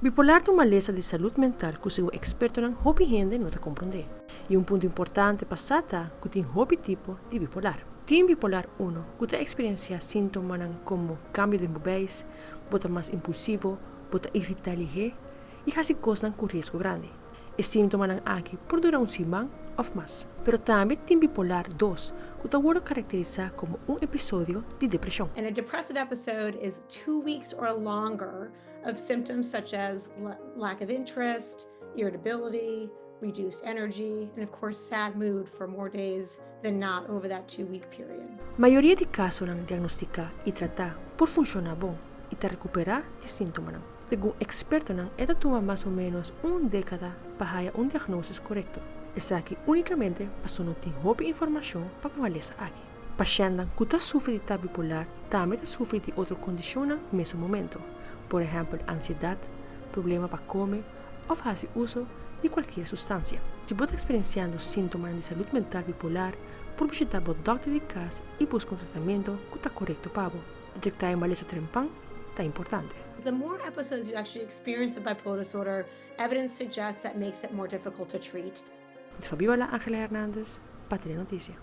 Bipolar ta un malesa di salud mental cu segun expertonan hopi hende no ta comprende. Y un punto importante pa sa ta cu tin hopi tipo di bipolar. Tin bipolar uno cu ta experiencia sintomanan como cambio den bo beis, bo ta mas impulsivo, bo ta irita lihe y haci cosnan cu riesgo grandi. E sintomanan aki por dura un siman of mas. Pero tambe tin bipolar dos cu ta wordo caracterisa como un episodio di depresion. And a depressive episode is 2 weeks or longer of symptoms such as lack of interest, irritability, reduced energy, and of course, sad mood for more days than not over that 2-week period. Mayoria di casonan diagnostica y trata por funciona bon y ta recupera di sintomanan. Segun expertonan, e ta tuma mas o menos un decada pa haya un diagnosis corecto. Esaki unicamente paso no tin hopi informacion pa e malesa aki. Pashentnan cu ta sufri di bipolar tambe ta sufri di otro condicion na mesun momento. Por ehempel, ansiedad, problema pa come of haci uso di cualkier sustancia. Si bo ta experienciando sintoma di salud mental bipolar, por bishita bo dokter di cas y busca un tratamento cu ta corecto pa bo. Detecta e malesa trempan ta importante. The more episodes you actually experience of bipolar disorder, evidence suggests that makes it more difficult to treat. Fabiola Angela Hernandez, pa Telenoticia.